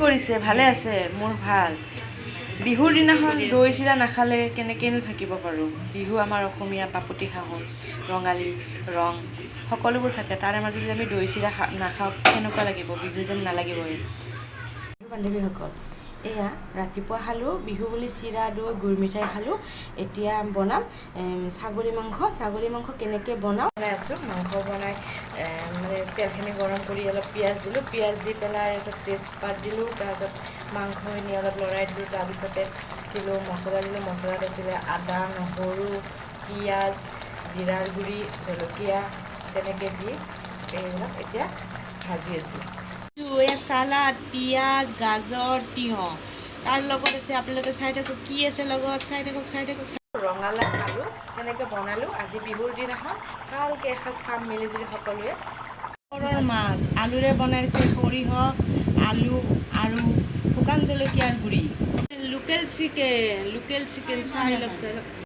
কৰিছে? ভালে আছে? মোৰ ভাল। বিহুৰ দিনাখন দৈ চিৰা নাখালে কেনেকৈনো থাকিব পাৰোঁ? বিহু আমাৰ অসমীয়া বাপতি সাহোন, ৰঙালী ৰং সকলোবোৰ থাকে। তাৰে মাজত যদি আমি দৈ চিৰা নাখাওঁ, কেনেকুৱা লাগিব? বিহু যেন নালাগিবই। বান্ধৱীসকল, এয়া ৰাতিপুৱা খালোঁ বিহু বুলি চিৰা, দৈ, গুৰ মিঠাই খালোঁ। এতিয়া বনাম ছাগলী মাংস। ছাগলী মাংস কেনেকৈ বনাওঁ, বনাই আছোঁ। মাংস বনাই মানে তেলখিনি গৰম কৰি অলপ পিঁয়াজ দিলোঁ। পিঁয়াজ দি পেলাই তাৰপিছত তেজপাত দিলোঁ। তাৰপিছত মাংসখিনি অলপ লৰাই দিলোঁ। তাৰপিছতে দিলোঁ মছলা দিলোঁ। মছলাত আছিলে আদা, নহৰু, পিঁয়াজ, জিৰাৰ গুড়ি, জলকীয়া, তেনেকৈ দি এইবিলাক এতিয়া ভাজি আছোঁ। এয়া চালাড, পিঁয়াজ, গাজৰ, তিয়ঁহ তাৰ লগত আছে। আপোনালোকে চাই থাকক কি আছে লগত। চাই থাকক, চাই থাকক। ৰঙালাও আলু তেনেকৈ বনালোঁ। আজি বিহুৰ দিনাখন ভালকৈ এসাঁজ খাম মিলিজুলি সকলোৱে। সাগৰৰ মাছ আলুৰে বনাইছে, সৰিয়হ, আলু আৰু শুকান জলকীয়াৰ গুড়ি। লোকেল চিকেন, লোকেল চিকেন, চাই লওক, চাই লওক।